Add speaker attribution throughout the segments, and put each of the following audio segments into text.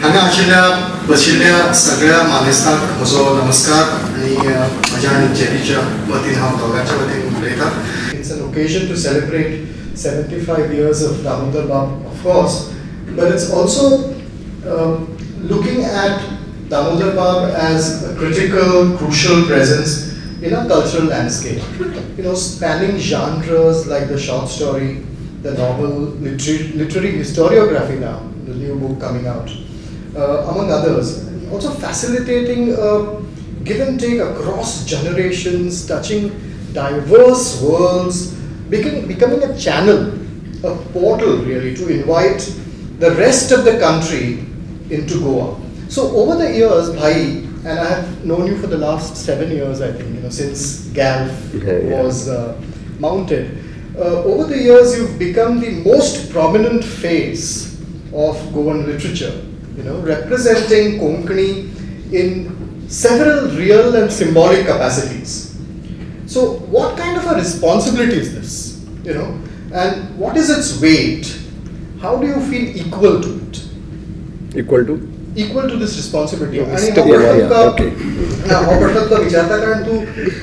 Speaker 1: हांगा आशिल्ल्या बशिल्ल्या सगळ्या मानेस्तांक म्हजो नमस्कार आनी म्हज्या आनी जेरीच्या वतीन हांव दोगांच्या वतीन उलयतां. It's an occasion to celebrate 75 years of Damodar Bab, of course, but it's also looking at Damodar Bab as a critical, crucial presence in our cultural landscape. You know, spanning genres like the short story, the novel, literary historiography now, the new book coming out, among others. Also facilitating a give and take across generations, touching diverse worlds, becoming a channel, a portal really, to invite the rest of the country into Goa. So over the years, Bhai, and I have known you for the last 7 years, I think, you know, since GALF was mounted. Over the years, you've become the most prominent face of Goan literature, you know, representing Konkani in several real and symbolic capacities. So what kind of a responsibility is this, you know, and what is its weight? How do you feel equal to it?
Speaker 2: Equal to?
Speaker 1: Equal to this responsibility. आणि हो प्रश्न तुका विचारता कारण तूं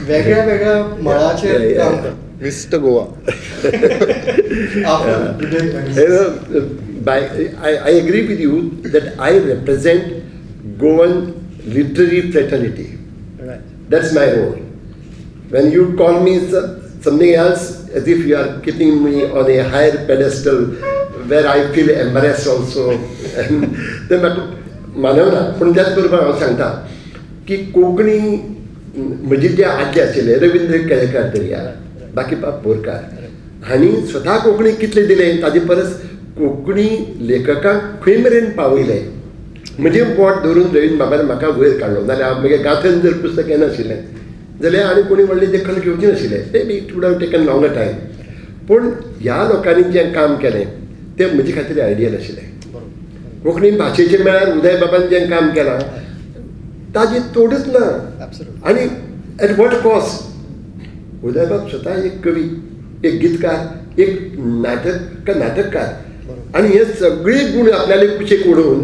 Speaker 1: वेगळ्या वेगळ्या मळाचेर काम करता.
Speaker 2: Mister Goa. I agree with you that I represent Goan literary fraternity.
Speaker 1: Right.
Speaker 2: That's my role. When you call me something else, as if you are keeping me on a higher pedestal where I feel embarrassed also. ते म्हाका मानवना. पूण त्याच बरोबर हांव सांगता की कोंकणी म्हजे जे आदले आशिल्ले रविंद्र केळेकार दर्या, बाकीबाब बोरकार हांणी स्वता कोंकणी कितलें दिलें ताजे परस कोंकणी लेखकांक खंय मेरेन पावयलें. म्हजें बोट धरून रवीन्द्र बाबान म्हाका वयर काडलो. नाल्यार हांव म्हगे गांथन जर पुस्तक येनाशिल्लें जाल्यार आनी कोणी व्हडली दखल घेवची नाशिल्लें. May be it would have taken longer time. पूण ह्या लोकांनी जें काम केलें तें म्हजे खातीर आयडियल आशिल्लें. कोंकणी भाशेच्या मेळार उदय बाबान जें काम केलां ताजी तोडच ना. आनी एट what cost. उदयबाब स्वता एक कवी, एक गीतकार, एक नाटककार आनी हे सगळे गूण आपल्याले कुशीक उडोवन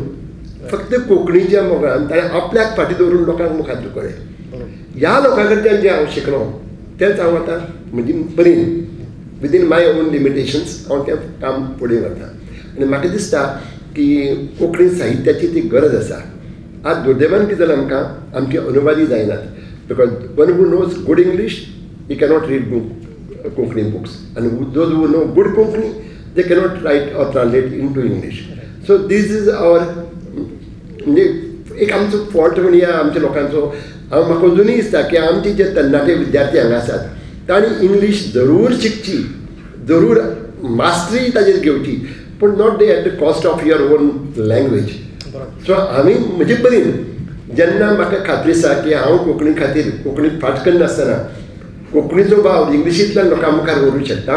Speaker 2: फक्त कोंकणीच्या मोगान ताणें आपल्याक फाटीं दवरून लोकांक मुखार धुकळ्ळें. ह्या लोकां कडच्यान जें हांव शिकलो तेंच हांव आतां म्हजी परीन विदीन my own limitations हांव तें काम फुडें व्हरता. आनी म्हाका दिसता की कोंकणी साहित्याची ती गरज आसा. आज दुर्दैवान कितें जालां, आमकां आमचे अनुवादी जायनात. Because one who knows good English he cannot read book Konkani books, and those who know good Konkani they cannot write or translate into English. So this is our म्हणजे एक आमचो फॉल्ट म्हणया आमच्या लोकांचो. हांव म्हाका अजुनूय दिसता की आमचे जे तरणाटे विद्यार्थी हांगा आसात तांणी इंग्लीश जरूर शिकची, जरूर मास्टरी ताजेर घेवची, पूण not they at the cost of your own language. So हांवें म्हजे परीन जेन्ना म्हाका खात्री आसा की हांव कोंकणी खातीर कोंकणी फाट करनासतना कोंकणीचो वावर इंग्लिशींतल्यान लोकां मुखार व्हरूंक शकता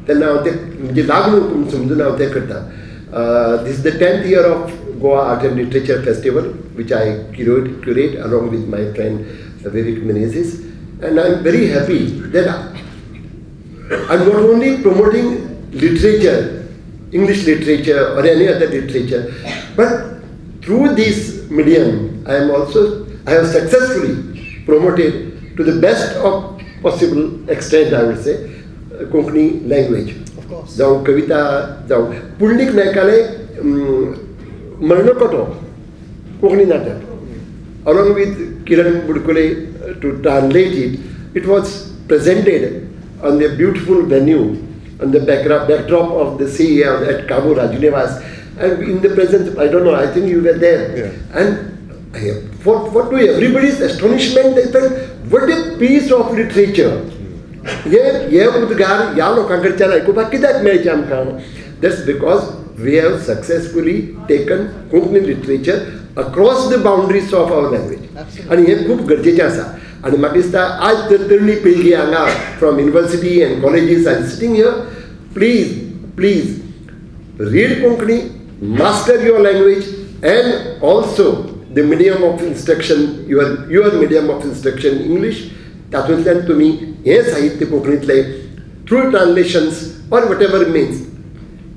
Speaker 2: तेन्ना हांव तें म्हणजे लागणूक समजून हांव तें करता. This is the 10th year of Goa Art and Literature Festival, which I curate along with my friend Vivek Menezes, and I am very happy that I am not only promoting literature, English literature or any other literature, but through this medium I have successfully promoted to the best of possible extent, I would say, Konkani language.
Speaker 1: Of course.
Speaker 2: जावं कविता, जावं पुंडलीक नायकालें मर्णकटो कोंकणी नाटक along with Kiran Budkule to translate it, it was presented on the beautiful venue on the backdrop of the sea at Cabo Rajunivas, and in the presence, I don't know, I think you were there.
Speaker 3: Yeah.
Speaker 2: And for to everybody's astonishment, they felt what a piece of literature. हे उद्गार ह्या लोकां कडच्यान आयकुपाक कित्याक मेळचें आमकां? That's because we have successfully taken Konkani literature across the boundaries of our language. आनी हें खूब गरजेचें आसा. आनी म्हाका दिसता आज तर तरणी पिळगी हांगा from university and colleges are sitting here, please please read Konkani, master your language, and also the medium of instruction, your medium of instruction English. तातूंतल्यान तुमी हें साहित्य कोंकणींतलें through translations or whatever means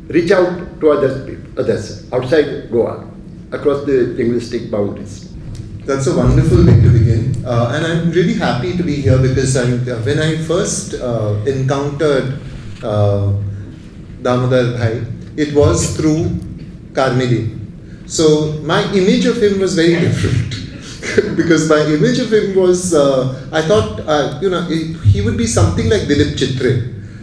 Speaker 2: reach out to others outside Goa, across the linguistic boundaries.
Speaker 3: That's a wonderful way to begin, and I'm really happy to be here because when I first encountered Damodar Bhai, it was through Karmelin. So my image of him was very different because my image of him was, I thought, you know, he would be something like Dilip Chitre.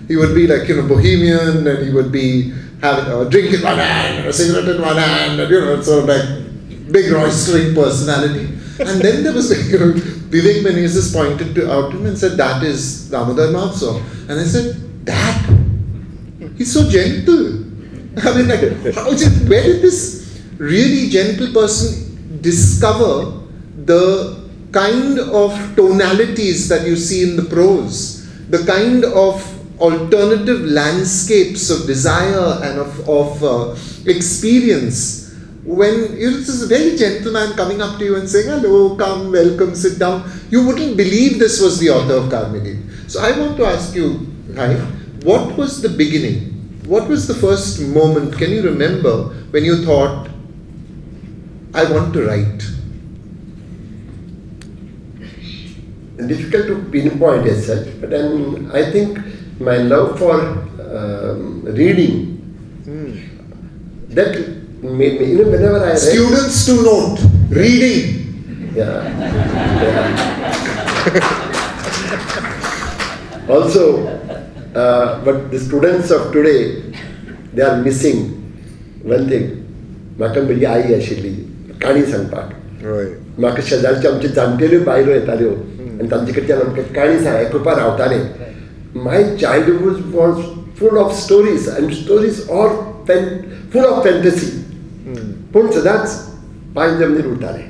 Speaker 3: He would be like, you know, bohemian, and he would be having a drink in one hand and a cigarette in one hand, and, you know, sort of like big roistering personality. And then there was, you know, Vivek Menezes pointed out him and said, that is Damodar Mauzo. And I said, that? He's so gentle. I mean, like, where did this really gentle person discover the kind of tonalities that you see in the prose, the kind of alternative landscapes of desire and of experience? When, you know, this is a very gentleman coming up to you and saying, hello, come, welcome, sit down. You wouldn't believe this was the author of Karmelin. So I want to ask you, Bhai, what was the beginning? What was the first moment, can you remember, when you thought, I want to write?
Speaker 2: Difficult to pinpoint as such, but then I think my love for reading, that made me, you know, whenever I read...
Speaker 3: Students to note, reading.
Speaker 2: Yeah. Yeah. Also, but the students of today, they are missing one thing. म्हाका म्हजी आई आशिल्ली काणी सांगपाक. म्हाका शेजारच्यो आमच्यो जाणटेल्यो बायलो येताल्यो आनी तांचे कडच्यान आमकां काणी सांग आयकुपा रावताले. My childhood was full of stories and stories all full of fantasy. पूण सदांच पांय जमनीर उरताले.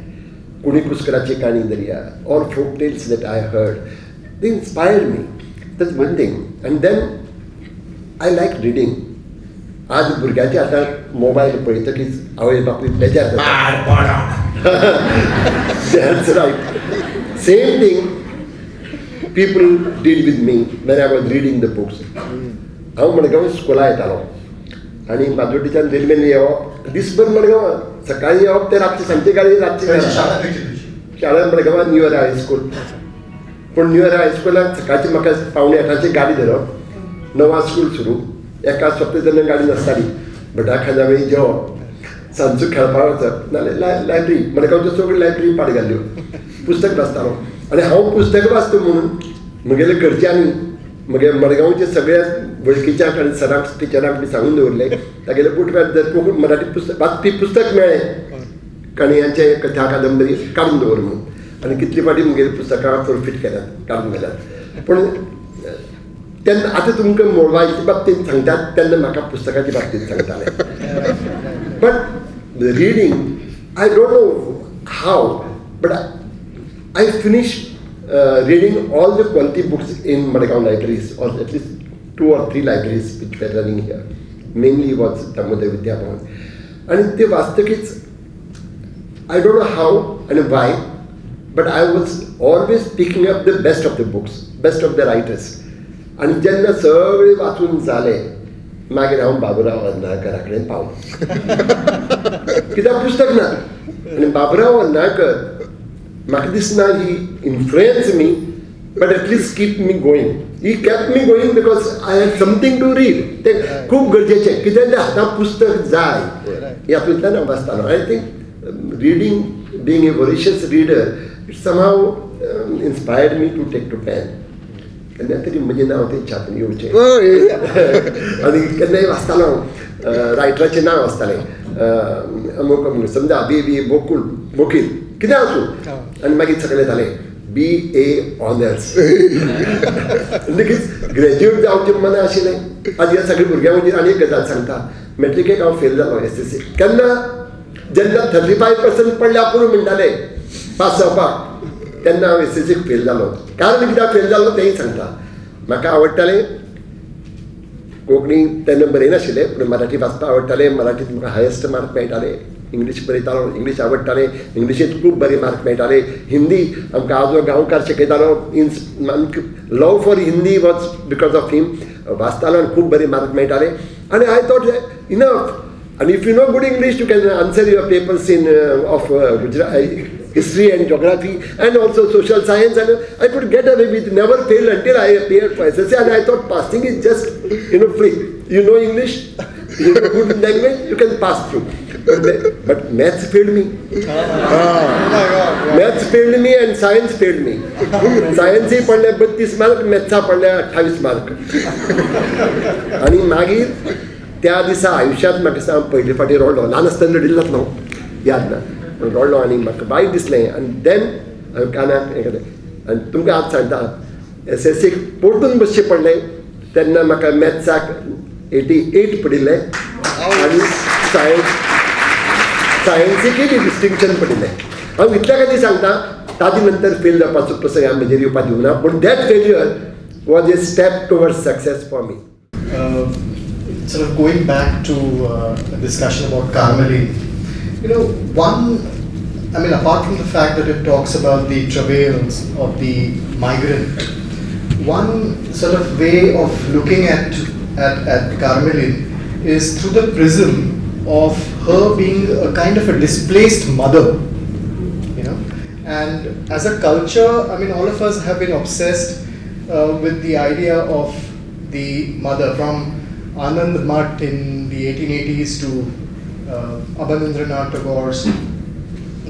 Speaker 2: कुणी कुस्कराची काणी धरया, all folk tales that I heard, they inspired me. That's one thing. And then I like reading. आज भुरग्यांच्या हातांत मोबायल पळयतकीच आवय बापूय बेजार जाता. That's right. Same thing people did with me when I was reading the books. हांव मडगांव स्कुला येतालो आनी माजोड्डेच्यान रेल्वेन येवप, दीसभर मडगांवां, सकाळीं येवप ते रातची सांजची गाडी, रातची शाळा मडगांवां न्यू इयर हायस्कूल. पूण न्यू इयर हायस्कुलाक सकाळची म्हाका 7:45 गाडी धरप, 9 स्कूल सुरू, एका सोंपता तेन्ना गाडी नासताली. भटा खाना वेळी जेवप, सांजचो खेळपाक वचप, नाल्यार लायब्ररी, मडगांवच्यो सगळ्यो लायब्ररी पाड घाल्ल्यो, पुस्तक वाचतालो. आनी हांव पुस्तक वाचता म्हणून म्हगेल्या घरच्यांनी म्हगे मडगांवच्या सगळ्या वळखीच्या आनी सरांक टिचरांक बी सांगून दवरलें, तागेले बुटव्यार जर कोंकणी मराठी पुस्तक वाचपी पुस्तक मेळ्ळें काणयांचें, कथा कादंबरी काडून दवर म्हणून. आनी कितली फावटी म्हगेली पुस्तकां फोरफीट केल्यात, काडून घाल्यात. पूण तेन्ना आतां तुमकां मोबायलच्या बाबतींत सांगतात तेन्ना म्हाका पुस्तकाच्या बाबतींत सांगताले. But reading, I don't know how, but I finish reading all the quality books in Madgaon libraries, or at least 2 or 3 libraries which were running here. Mainly was Damodar Vidya Bhavan. आनी ते वाचतकीच I don't know how and why, but I was always picking up the best of the books, best of the writers. आनी जेन्ना सगळें वाचून जालें मागीर हांव बाबुराव अर्नाळकरा कडेन पावलो. कित्याक पुस्तक ना. आनी बाबुराव अर्नाळकर म्हाका दिसना he influence me, but at least keep me going. He kept me going because I had something to read. तें खूब गरजेचें, कितें तें हातांत पुस्तक जाय हातूंतल्यान हांव वाचतालो. I think reading, being a voracious reader, it somehow inspired me to take to pen. केन्ना तरी म्हजें नांव तें छापून येवचें. आनी केन्नाय वाचतालो हांव, रायटराचें नांव आसतालें, अमूक अमूक, समजा बी बी बोकूल बोकील कितें आसूं, आनी मागीर सगळें जालें BA honours. म्हणटकीच ग्रॅज्युएट जावचें मना आशिल्लें. आज ह्या सगळ्या भुरग्यां म्हणजे आनी एक गजाल सांगता, मॅट्रिकेक हांव फेल जालो SSC. केन्ना? जेन्ना 35% पडल्या पुरो म्हणटाले पास जावपाक, तेन्ना हांव SSC fail जालो. कारण कित्याक फेल जालो तेंय सांगता. म्हाका आवडटालें कोंकणी, तेन्ना बरयनाशिल्लें, पूण मराठी वाचपाक आवडटालें. मराठींत म्हाका हायस्ट मार्क मेळटाले. इंग्लीश बरयतालो, इंग्लीश आवडटालें, इंग्लिशींत खूब बरे मार्क मेळटाले. हिंदी आमकां आजो गांवकार शिकयतालो. Love for Hindi was because of him. वाचतालो आनी खूब बरे मार्क मेळटाले. आनी I thought enough, आनी if you know good English you can answer your papers in of Gujarat history and geography and also social science, and I could get away with never fail until I appeared for SSC, and I thought passing is just, you know, free. You know English, you know good language, you can pass through. But maths failed me. Maths failed me and science failed me. सायन्सय पडले 32 mark, मॅथ्सा पडले 28 mark. आनी मागीर त्या दिसा आयुश्यांत म्हाका दिसता हांव पयले फावटी रडलो. ल्हान आसतना रडिल्लोच न्हू, याद ना, पूण रडलो आनी म्हाका वायट दिसलें. आनी देन हांवें कानाक हें केलें. आनी तुमकां आज सांगता, एसएससीक परतून बसचें पडलें तेन्ना म्हाका मॅथ्साक 88 पडिल्लें आनी सायन्सीकय बी डिस्टिंक्शन पडिल्लें. हांव इतल्या खातीर सांगता, ताजे नंतर फेल जावपाचो प्रसंग हांवें म्हजेर येवपाक दिवना, पूण that failure was a step towards success for me.
Speaker 1: Sort of going back to a discussion about Karmelin, you know, one, I mean, apart from the fact that it talks about the travails of the migrant, one sort of way of looking at Karmelin is through the prism of her being a kind of a displaced mother, you know. And as a culture, I mean, all of us have been obsessed with the idea of the mother, from Anand Math in the 1880s to Abanindranath Tagore's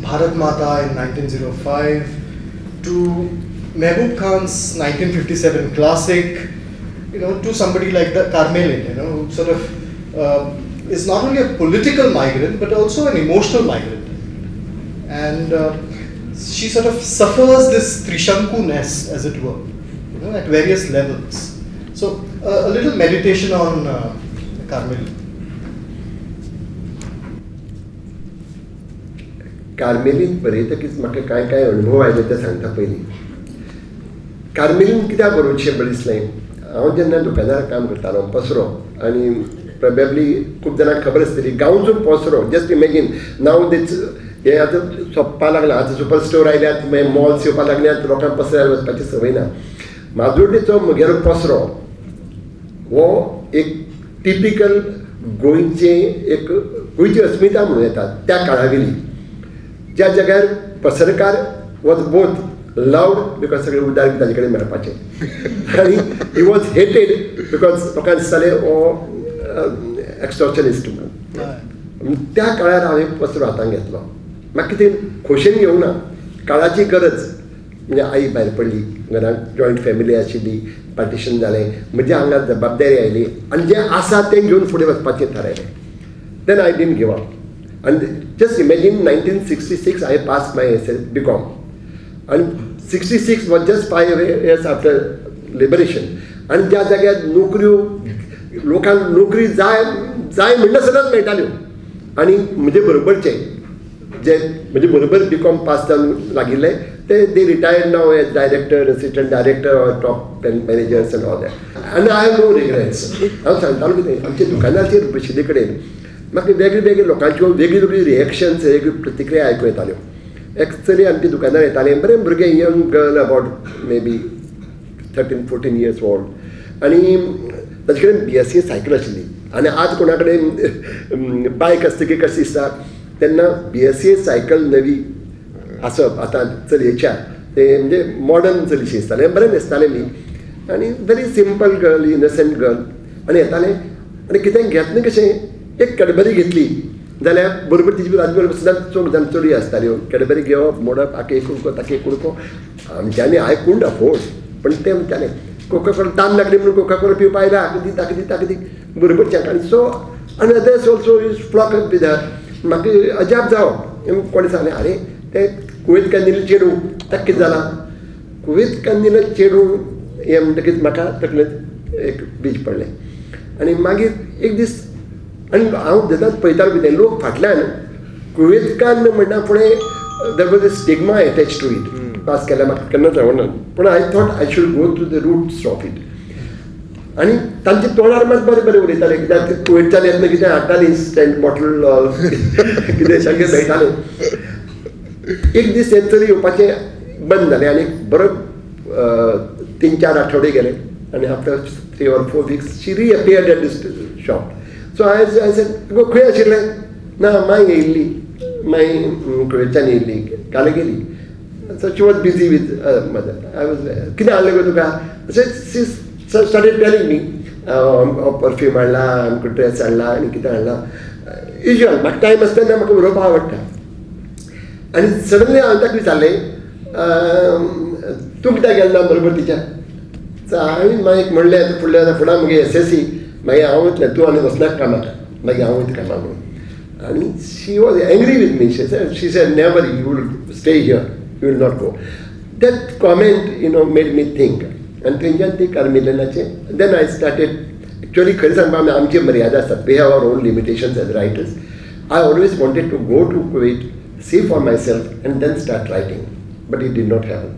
Speaker 1: Bharat Mata in 1905 to Mehboob Khan's 1957 classic, you know, to somebody like the Karmelin, you know, who sort of is not only a political migrant but also an emotional migrant. And she sort of suffers this Trishanku-ness, as it were, you know, at various levels. So a little meditation on Karmelin.
Speaker 2: Karmelin बरयतकीच म्हाका कांय कांय अणभव आयले ते सांगता पयलीं. कार्मेलीन कित्याक बरोवचें बरें दिसलें, हांव जेन्ना दुकानार काम करतालो पसरो, आनी प्रोबेबली खूब जाणांक खबर आसतली गांवचो पसरो, जस्ट इमेजीन नाव दिस हें आतां सोंपपा लागलां, आतां सुपर स्टोर आयल्यात, मागीर मॉल्स येवपाक लागल्यात, लोकांक पसऱ्यार वचपाची संवय ना. माजोड्डेचो म्हगेलो पसरो हो एक टिपिकल गोंयचें एक गोंयची अस्मिता म्हणूं येता त्या काळावेली, ज्या जाग्यार पसरकार वॉज बोथ लव्ड because सगळे उदार ताजे कडेन मेळपाचें, आनी he was hated because लोकांक दिसतालें हो एक्स्टॉर्शनिस्ट म्हणून. त्या काळार हांवें पसरो हातांत घेतलो. म्हाका कितें खोशेन घेवंक ना, काळाची गरज. म्हणजे आई भायर पडली, घरांत जॉयंट फॅमिली आशिल्ली, पार्टिशन जालें, म्हज्या आंगार जबाबदारी आयली आनी जें आसा तें घेवन फुडें वचपाचें थारायलें. Then I didn't give up. आनी just imagine 1966 I pass my S S B Com, आनी 66 was just 5 years after liberation. आनी ज्या जाग्यार नोकऱ्यो लोकांक नोकरी जाय जाय म्हणल्यार सदांच मेळटाल्यो, आनी म्हजे बरोबरचे जे म्हजे बरोबर बी कॉम पास जावन लागिल्ले ते they retired now as director, assistant director or top managers and all that. आनी I have no regrets. हांव सांगतालो कितें, आमच्या दुकानाचेर बशिल्ले कडेन म्हाका वेगळे वेगळे लोकांच्यो वेगळी वेगळी रिएक्शन्स, वेगळी प्रतिक्रिया आयकूं येताल्यो. एक चली आमच्या दुकानार येतालें, बरें भुरगें, young girl about maybe 13-14 years old, आनी ताजे कडेन BSc cycle आशिल्ली. आनी आज कोणा कडेन बायक आसतकीर कशें दिसता, तेन्ना BSc cycle नवी आसप आतां चलयेच्या तें म्हणजे मॉडर्न चलीशी दिसतालें, बरें न्हेसतालें बी, आनी very simple girl, innocent girl. आनी येतालें आनी कितें घेतलें कशें, एक कॅडबरी घेतली जाल्यार बरोबर तिजी ताजे बरोबर सदांच चोग जाण चली आसताल्यो, कॅडबरी घेवप, मोडप, हाका एक कुडको ताका एक कुडको. आमच्यांनी I couldn't afford, पण तें म्हणटालें कोका कोला तान लागली म्हणून कोका कोला पिवपा आयला, हाका दी ताका दी ताका दी बरोबरच्याक. आनी सो आनी others also is flock up with her. म्हाका अजाप जावप, कोणें सांगलें आरे तें कुवेत कांदिल चेडूं, ताका कितें जालां, कुवेत कांदिल चेडूं हें म्हणटकीच म्हाका तकलेंत एक बीज पडलें. आनी मागीर एक दीस आनी हांव जेन्ना पळयतालो कितें लोक फाटल्यान कुवेतकान्न म्हणटा फुडें there was a stigma attach to it. Pass केल्यार म्हाका केन्नाच आवडना, पूण I thought I should go to the roots of it. आनी तांचे तोंडार मात बरें बरें उलयताले, कित्याक कुवेतच्यान येतना कितें हाडटाली स्टँड बॉटल कितें सारकें मेळटालें. एक दीस हें चली येवपाचें बंद जालें आनी बरो 3-4 आठवडे गेले, आनी after 3 or 4 weeks she reappeared at this shop. So हांवें सेड गो खंय आशिल्लें ना माय येयल्ली माय कुवेतच्यान येयल्ली काल गेली. So she was busy with mother. I was कितें हाडलें गो तुका? She started telling me perfume हाडला, आमकां ड्रेस हाडला आनी कितें हाडला. युजल म्हाका टायम आसता तेन्ना म्हाका बरोवपाक आवडटा. आनी सडनली हांवें ताका विचारलें तूं कित्याक गेलें ना बरोबर तिच्या? सो हांवें मागीर म्हणलें आतां फुडलें आतां फुडें मागीर एस एस सी मागीर हांव वतलें, तूं आनी वचनाका कामाक, मागीर हांव वयता कामाक म्हणून. आनी she was angry with me. She said never, you will stay here, you will not go. That comment you know made me think. आनी थंयच्यान ती कार्मेलिनाचें then I started. Actually खरें सांगपा आमची मर्यादा आसतात, we have our own limitations as writers. I always wanted to go to Kuwait, see for myself and then start writing, but it did not happen.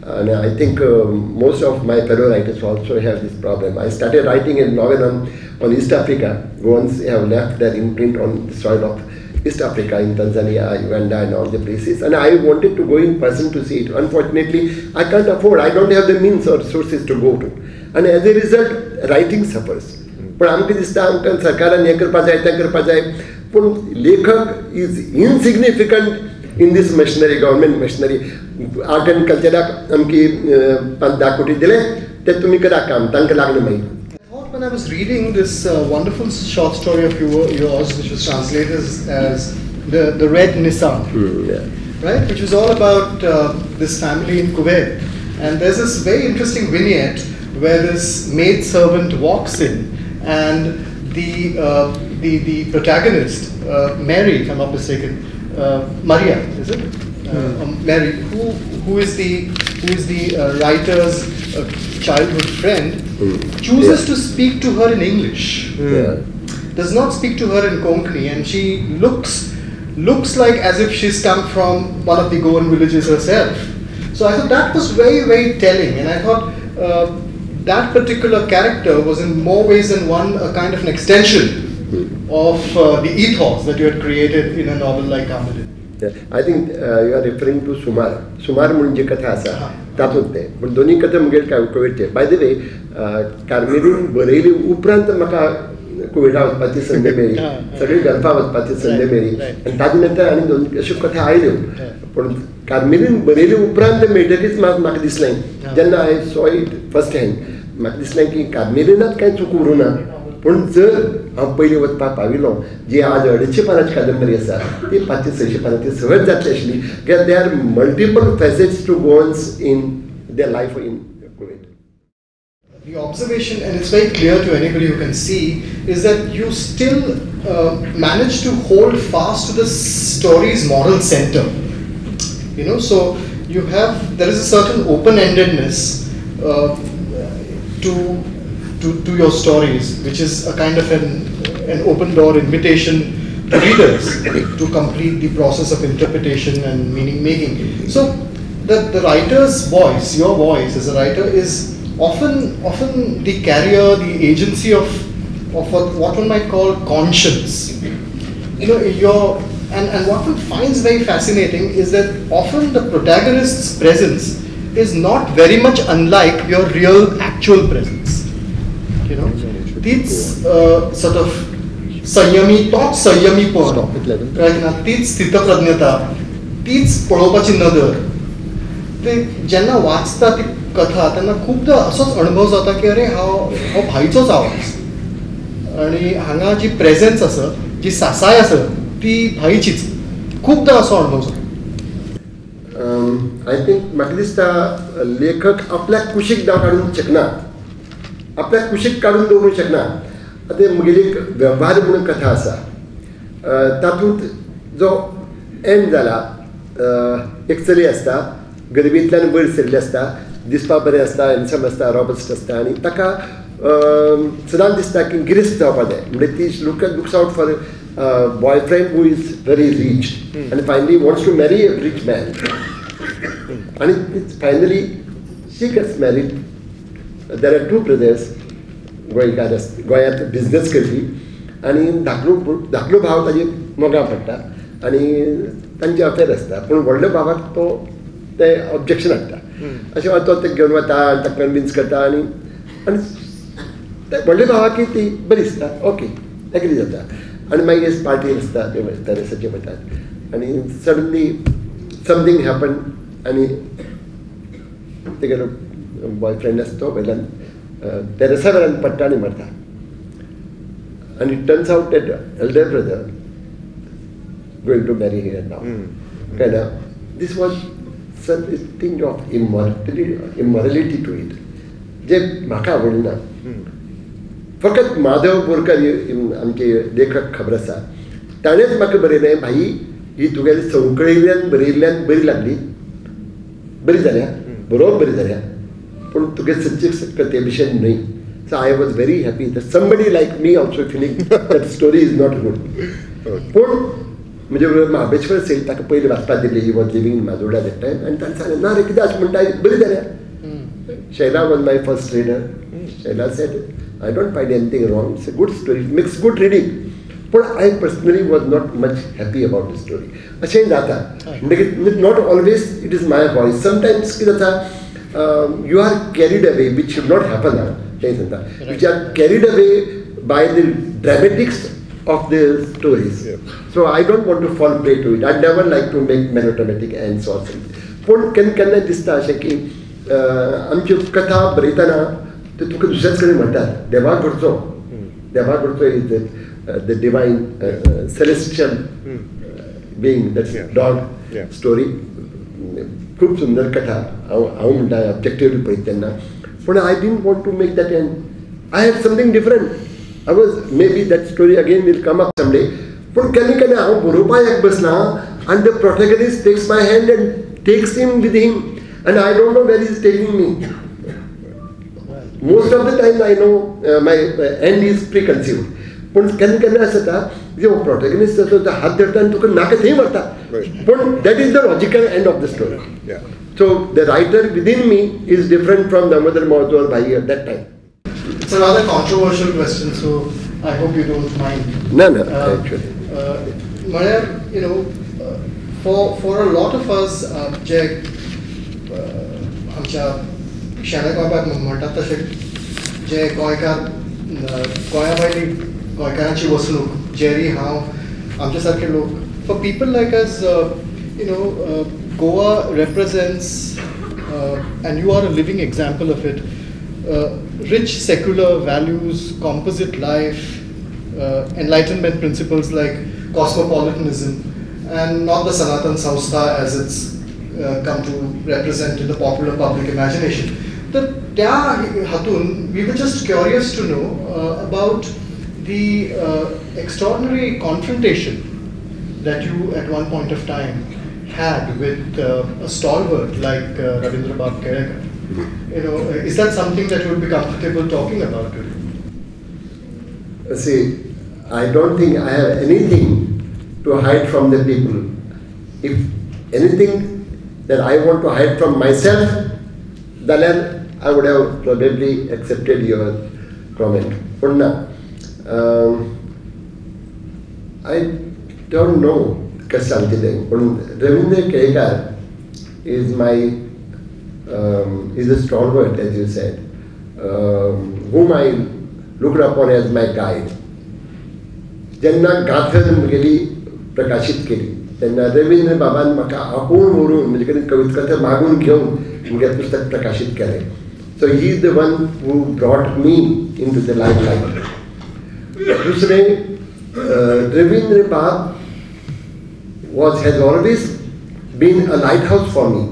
Speaker 2: And I think most of my fellow writers also have this problem. I started writing a novel on East Africa. Goans have left their imprint on the soil of East Africa, in Tanzania, Uganda and all the places, and I wanted to go in person to see it. Unfortunately, I can't afford, I don't have the means or sources to go to. And as a result, writing suffers. पण आमकां दिसता आमकां सरकारान हें करपा जाय तें करपा जाय, पूण लेखक is insignificant in this machinery, government machinery. Art and कल्चराक आमकी 5-10 कोटी दिले ते तुमी करा काम, तांकां लागलें मागीर.
Speaker 1: When I was reading this wonderful short story of yours, which was translated as the Red Nissan,
Speaker 2: yeah.
Speaker 1: right, which was all about this family in Kuwait, and there's this very interesting vignette where this maid servant walks in, and the protagonist, Mary, if I'm not mistaken, Maria, is it? Mary, who is the writer's childhood friend, chooses to speak to her in English. Does not speak to her in Konkani, and she looks like as if she's come from one of the Goan villages herself. So I thought that was very, very telling, and I thought that particular character was in more ways than one a kind of an extension of the ethos that you had created in a novel like Karmelin.
Speaker 2: I think you are referring to Sumar. Sumar म्हणून जी कथा आसा तातूंत तें, पूण दोनूय कथा मुगेर कुवेटचे. बाय the way, Karmelin बरयली उपरांत म्हाका कुवेटा वचपाची संद मेळ्ळी, सगळी गल्फा वचपाची संद मेळ्ळी, आनी ताजे नंतर आनी दोन अश्यो कथा आयल्यो. पूण कार्मेलीन बरयली उपरांत मेळटकीच म्हाका दिसलें, जेन्ना I saw it first hand, म्हाका दिसलें की कार्मेलिनांत कांय चूक उरूं ना, पूण जर हांव पयलीं वचपाक पाविल्लो, जी आज 250 पानांची कादंबरी आसा ती 500-600 पानांची सहज जातली आशिल्ली, कित्याक there are multiple facets to Goans in their life in Kuwait.
Speaker 1: The observation, and it's very clear to anybody who can see, is that you still manage to hold fast to the story's moral center. You know, so you have, there is a certain open-endedness to your stories, which is a kind of an open door invitation to readers to complete the process of interpretation and meaning making. So the writer's voice, your voice as a writer, is often the carrier, the agency of what one might call conscience. You know, your and what one finds very fascinating is that often the protagonist's presence is not very much unlike your real actual presence. You know, तीच sort of संयमी, तोच संयमीपण, कळ्ळें ना, तीच स्थितप्रज्ञता, तीच पळोवपाची नदर. ते जेन्ना वाचता ती कथा तेन्ना खुबदां असोच अणभव जाता की अरे हो भाईचोच आवाज, आनी हांगा जी प्रेजेन्स आसा, जी सासाय आसा ती भाईचीच. खुबदां असो अणभव जाता.
Speaker 2: I think म्हाका दिसता लेखक आपल्याक कुशीक दाव काडूंक शकना, आपल्याक कुशीक काडून दवरूंक शकना. आतां म्हगेली एक वेव्हार म्हणून कथा आसा, तातूंत जो एंड जाला, एक चली आसता, गरिबींतल्यान वयर सरिल्ली आसता, दिसपाक बरें आसता, हँडसम आसता, रॉबस्ट आसता, आनी ताका सदांच दिसता की गिरेस्त जावपाक जाय. म्हणजे ती looks out for boyfriend who is very rich आनी finally wants to marry a rich man, आनी finally she gets married. There are two brothers, गोंयकार, गोंयांत बिजनेस करपी, आनी धाकलो भाव ताजे मोगा पडटा आनी तांचे अफेर आसता, पूण व्हडल्या भावाक तो ते ऑब्जेक्शन हाडटा. अशें तो ते घेवन वता आनी ताका कन्विन्स करता, आनी आनी व्हडल्या भावाक ती बरी दिसता, ओके. एग्री जाता आनी मागीर पार्टी आसता ते टेरेसाचेर वतात आनी सडनली समथींग हॅपन आनी तेगेलो बॉयफ्रेंड आसता तो वयल्यान टेरेसा वयल्यान पडटा आनी मरता. आनी it turns out that elder brother going to marry her now. कळ्ळें? This was something of immorality to it, जे म्हाका आवडलें ना. फकत माधव बोरकर आमचे लेखक खबर आसा, ताणेंच म्हाका बरयलें, भाई ही तुगेली संवकळिल्ल्यान बरयिल्ल्यान बरी लागली, बरी जाल्या, बरोबर बरी जाल्या, पूण तुगे सच्चे कथे भशेन न्हय. So I was very happy that somebody like me also feeling that story is not good. पूण म्हजे बरोबर महाबळेश्वर सैल ताका पयलीं वाचपाक दिली, he was living in Majorda that time, आनी ताणें सांगलें ना रे कितें अशें म्हणटा, बरी जाल्या. Shaila was my first reader. Shaila said I don't find anything wrong, it's a good story, it makes good reading. पूण I personally was not much happy about the story. अशेंय जाता म्हणटकीर not always it is my voice. Sometimes कितें जाता, you are carried away, which should not happen. तें सांगता, which are carried away by the dramatics of the stories. So I don't want to fall prey to it. I never like to make melodramatic ends or something. पूण केन्ना केन्ना दिसता अशें की आमच्यो कथा बरयतना ते तुका दुसऱ्याच कडेन म्हणटात, देवा घडचो, देवा घडचो is the divine celestial being, that's dog story. खूब सुंदर कथा, हांव हांव म्हणटा ऑब्जेक्टिवली पळयता तेन्ना. पूण I didn't want to make that end. I had something different. I was maybe that story again will come up someday. पूण केन्ना केन्ना हांव बरोवपाक एक बसलां आनी the protagonist takes my hand and takes him with him and I don't know where is taking me. Most of the time I know my end is preconceived. पूण केन्ना केन्ना अशें जाता जे प्रोटेगनिस्ट आसता तो हात धरता आनी तुका नाका थंय व्हरता. पूण that is the logical end of the story. So the writer within me is different from Damodar Mauzo or Bhai at that time.
Speaker 1: It's a rather controversial question, so I hope you don't mind.
Speaker 2: No, no, actually.
Speaker 1: Maryar, you know, for a lot of us, जे आमच्या शणै गोंयबाब म्हणटात तशें जे गोंयकार, गोंया भायली गोंयकारांची वसणूक, Jerry, हांव, आमच्या सारके लोक, for people like us, you know, Goa represents, and you are a living example of it, rich secular values, composite life, enlightenment principles like cosmopolitanism, and not the Sanatan Sanstha as it's come to represent in the popular public imagination. तर त्या हातून we were just curious to know about the extraordinary confrontation that you at one point of time had with a stalwart like Ravindra Bab Kelekar. You know, is that something that you would be comfortable talking about today?
Speaker 2: See, I don't think I have anything to hide from the people. If anything that I want to hide from myself, then I would have probably accepted your comment. But now, I don't know कशें सांगचें तें, पूण Ravindra Kelekar is my is a stalwart, as you said, whom I looked upon as my guide. जेन्ना गांथन म्हगेली प्रकाशीत केली तेन्ना रवींद्र बाबान म्हाका आपोवन व्हरून म्हजे कडेन कविता कथा मागून घेवन म्हगेलें पुस्तक प्रकाशीत केलें. So he is the one who brought me into the limelight. दुसरें, Ravindra Bab has always been a lighthouse for me.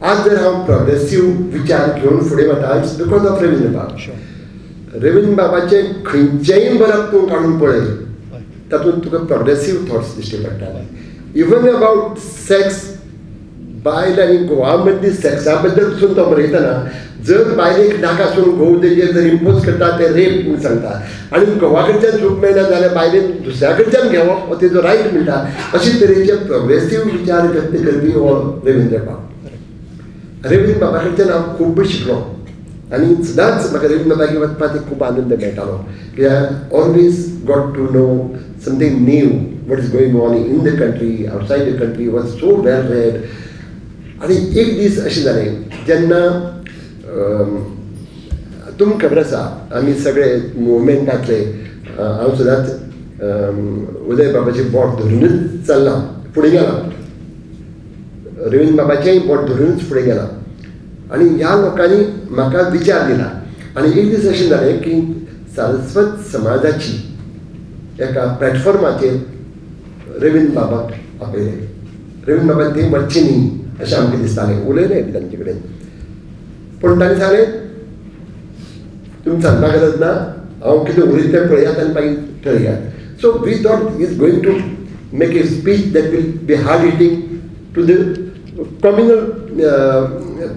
Speaker 2: आज जर हांव प्रोग्रेसीव विचार घेवन फुडें वता, it's because of Ravindra Bab. Ravindra बाबाचें खंयचेंय बरप तूं काडून पळय, तातूंत तुका प्रोग्रेसीव थॉट्स दिश्टी पडटाले. इवन अबाउट सेक्स, बायल आनी घोवा मदीं सेक्सा बद्दल पसून तो बरयतना जर बायलेक नाका आसून घोव तेजेर जर इम्पोज करता ते रेप म्हूण सांगता, आनी घोवा कडच्यान सूख मेळना जाल्यार बायलेन दुसऱ्या कडच्यान घेवप हो तेजो रायट म्हणटा. अशे तरेचे प्रोग्रेसीव विचार व्यक्त करपी हो रवींद्र बाब. रवींद्र बाबा कडच्यान हांव खूब शिकलो आनी सदांच म्हाका रवींद्र बाबागेर वचपाक एक खूब आनंद मेळटालो, कित्याक always got to know something new, what is going on in the country, outside the country, was so well read. आनी एक दीस अशें जालें जेन्ना तुमकां खबर आसा आमी सगळे मुवमेंटांतले हांव सदांच उदय बाबाचें बोट धरुनूच चल्लां, फुडें गेलां, रवीन्द्र बाबाचेंय बोट धरुनूच फुडें गेलां. आनी ह्या लोकांनी म्हाका विचार दिला. आनी एक दीस अशें जालें की सारस्वत समाजाची एका प्लॅटफॉर्माचेर रवीन्द्र बाबाक आपयलें. रवीन्द्र बाबा थंय वचचें न्ही अशें आमकां दिसतालें, उलयलें बी तांचे कडेन, पूण तांणी सांगलें तुमी सांगपाक गरज ना, हांव कितें उलयता तें पळयात आनी मागीर ठरयात. So we thought he is going to make a speech that will be hard hitting to the communal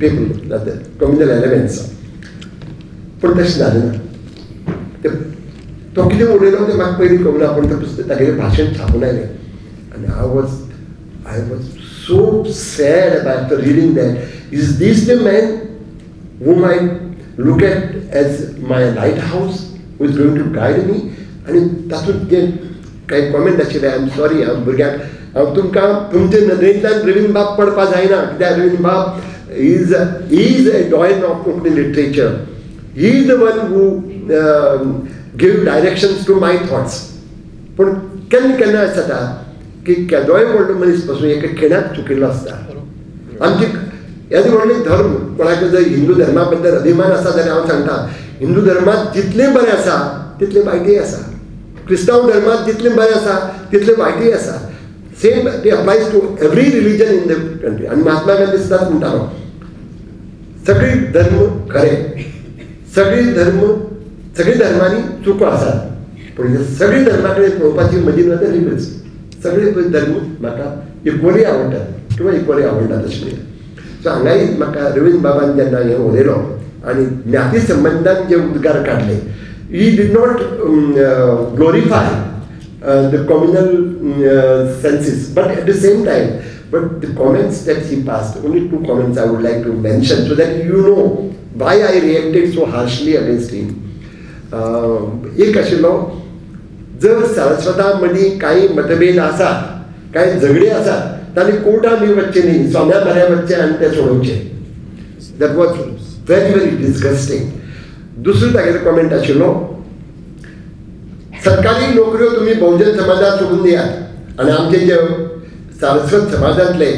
Speaker 2: people, communal elements. पूण तशें जालें ना. तो कितें उलयलो तें म्हाका पयलीं खबर ना, पूण तें पुस्तक तागेलें भाशण छापून आयलें आनी I was so sad after reading that. Is this the man whom I look at as my lighthouse, who is going to guide me? आनी तातूंत जे कांय कॉमेंट आशिल्ले, I am sorry, हांव भुरग्यांक, हांव तुमकां तुमचे नदरेंतल्यान रवीन्द्र बाब पडपा जायना, कित्याक रवीन्द्र बाब is a doyen of Konkani literature. He is the one who give directions to my thoughts. पूण केन्ना केन्ना अशें जाता की केदोय व्हडलो मनीस पसून एका खिणाक चुकिल्लो आसता. आमची येदो व्हडलो धर्म, कोणाक जर हिंदू धर्मा बद्दल अभिमान आसा जाल्यार हांव सांगता, हिंदू धर्मांत जितलें बरें आसा तितलें वायटय आसा, क्रिस्तांव धर्मांत जितलें बरें आसा तितलें वायटय आसा. Same it applies to every religion in the country. आनी महात्मा गांधी सदांच म्हणटालो, सगळी धर्म खरे, सगळी धर्म, सगळी धर्मांनी चुको आसात, पूण सगळी धर्मा कडेन पळोवपाची म्हजी नदर वेगळीच. सगळे धर्म म्हाका इक्वली आवडटात किंवा इक्वली आवडटात अशें म्हणया. सो हांगाय म्हाका रवीन्द्र बाबान जेन्ना हें उलयलो आनी ज्ञाती संबंदान जे उद्गार काडले, he did not glorify the communal senses, but at the same time, but the comments that he passed, only two comments I would like to mention so that you know why I reacted so harshly against him. एक आशिल्लो, जर सारस्वता मदीं कांय मतभेद आसात, कांय झगडे आसात, तांणी कोर्टान बी वचचें न्ही, सोम्या म्हऱ्या वचचें आनी तें सोडोवचें. That was very very disgusting. दुसरो तागेलो कॉमेंट आशिल्लो, सरकारी नोकऱ्यो तुमी बहुजन समाजात सोडून दियात आनी आमचे जे सारस्वत समाजांतले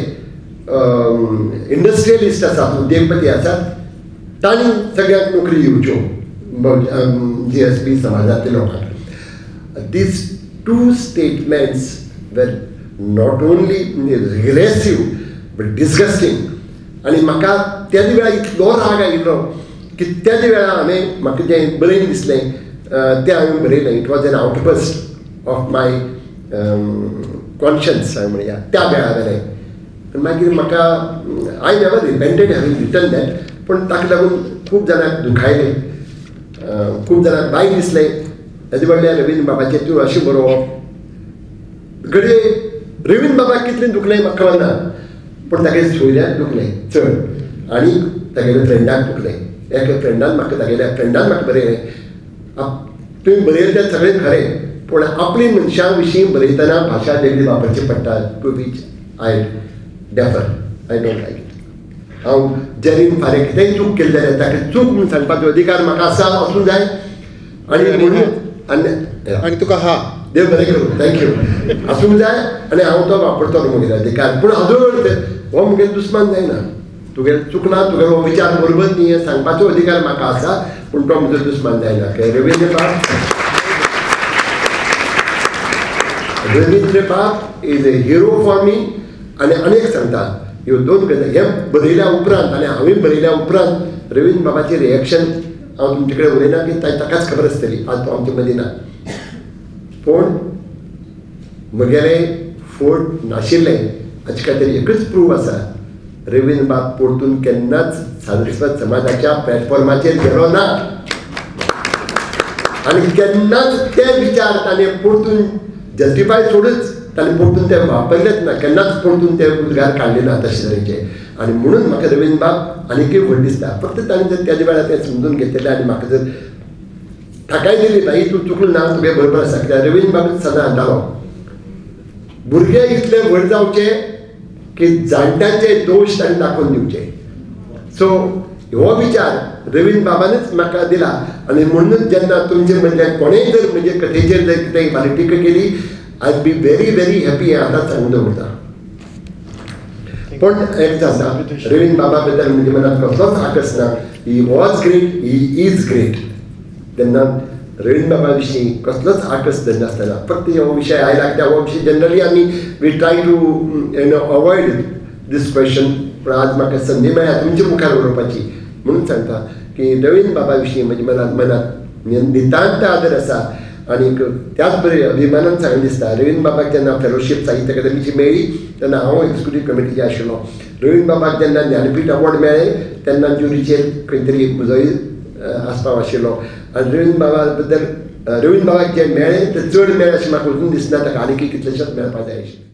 Speaker 2: इंडस्ट्रियलिस्ट आसात, उद्देगपती आसात, तांणी सगळ्यांक नोकरी दिवच्यो जी एस बी समाजांतल्या लोकांक. These two statements were not only regressive but disgusting. आनी म्हाका त्याच वेळार इतलो राग आयिल्लो की त्याच वेळार हांवें म्हाका जें बरयन दिसलें तें हांवें बरयलें. It was an outburst of my conscience हांवें म्हणया त्या वेळा वेलें. मागीर म्हाका I never repented having written that, पूण ताका लागून खूब जाणांक दुखायलें, खूब जाणांक वायट दिसलें. ताजे व्हडल्या रवीन्द्र बाबाचें तूं अशें बरोवप, घडये रवीन्द्र बाबाक कितलें दुखलें म्हाका खबर ना, पूण तागेल्या सोयऱ्याक दुखलें चड आनी तागेल्या फ्रेंडाक दुखलें. एका फ्रेंडान म्हाका, तागेल्या फ्रेंडान म्हाका बरयलें, तुवें बरयलें तें सगळें खरें, पूण आपली मनशां विशीं बरयतना भाशा वेगळी वापरची पडटा, to which I defer, I don't like it. हांव जेरीन फाल्यां कितेंय चूक केली जाल्यार ताका चूक म्हूण सांगपाचो अधिकार म्हाका आसा, आसूंक जाय. आनी म्हणून आनी तुका हा देव बरें करूं, thank you, आसूंक जाय आनी हांव तो वापरतलो म्हगेलो अधिकार. पूण हाजो अर्थ हो म्हगेलो दुस्मान जायना, तुगेलें चुकलां, तुगेलो हो विचार बरोबर न्ही हें सांगपाचो अधिकार म्हाका आसा, पूण तो म्हजो दुस्मान जायना. रवीन्द्र बाब, रवीन्द्र बाब is a hero for me. आनी अनेक सांगता ह्यो दोन गजाली हे बरयल्या उपरांत आनी हांवें बरयल्या उपरांत रवीन्द्र बाबाचें रिएक्शन हांव तुमचे कडेन उलयना की ताकाच खबर आसतली, आज तो आमचे मदीं ना. पूण म्हगेलें फोट नाशिल्लें हाचे खातीर एकूच प्रूफ आसा, रवीन्द्र बाब परतून केन्नाच सारस्वत समाजाच्या प्लॅटफॉर्माचेर गेलो ना आनी केन्नाच ते विचार ताणें परतून जस्टिफाय सोडूच ताणें परतून ते वापरलेच ना, केन्नाच परतून ते उद्गार काडले ना तशे तरेचे. आनी म्हणून म्हाका रवीन्द्र बाब आनीकय व्हड दिसता. फक्त ताणें जर त्याच वेळार तें समजून घेतलें आनी म्हाका जर थाकाय दिली, भाई तूं चुकलो ना, तुगें बरोबर आसा, कित्याक रवीन्द्र बाब सदां म्हणटालो, भुरगे इतले व्हड जावचे की जाणट्यांचे दोश ताणें दाखोवन दिवचे. सो हो विचार रवीन्द्र बाबानच म्हाका दिला. आनी म्हणूनच जेन्ना तुमचे मदल्यान कोणेय जर म्हजे कथेचेर जर कितेंय फाल्यां टिका केली, I be very very happy, हें आतांच सांगून दवरता. पूण एक जाता, रवीन्द्र बाबा बद्दल म्हज्या मनांत कसलोच आकस ना. He was great, he is great. तेन्ना रवीन्द्र बाबा विशीं कसलोच आकस धरनासतना फक्त हो विशय आयला कित्याक हो विशय जनरली आमी we try to you know avoid this question. पूण आज म्हाका संदी मेळ्ळ्या तुमच्या मुखार उलोवपाची, म्हणून सांगता की रवीन्द्र बाबा विशीं म्हज्या मनांत नितांत आदर आसा. आनीक त्याच बरें अभिमानान सांगून दिसता, रवीन्द्र बाबाक जेन्ना फेलोशीप साहित्य अकादमीची मेळ्ळी तेन्ना हांव एक्झिक्युटीव कमिटीचेर आशिल्लो. रवीन्द्र बाबाक जेन्ना ज्ञानपीठ अवॉर्ड मेळ्ळें तेन्ना ज्युरीचेर खंय तरी म्हजोय आस्पाव आशिल्लो. आनी रवीन्द्र बाबा बद्दल रवीन्द्र बाबाक जें मेळ्ळें तें चड मेळ्ळें अशें म्हाका अजून दिसना, ताका आनीकय कितलेशेच मेळपाक जाय आशिल्लें.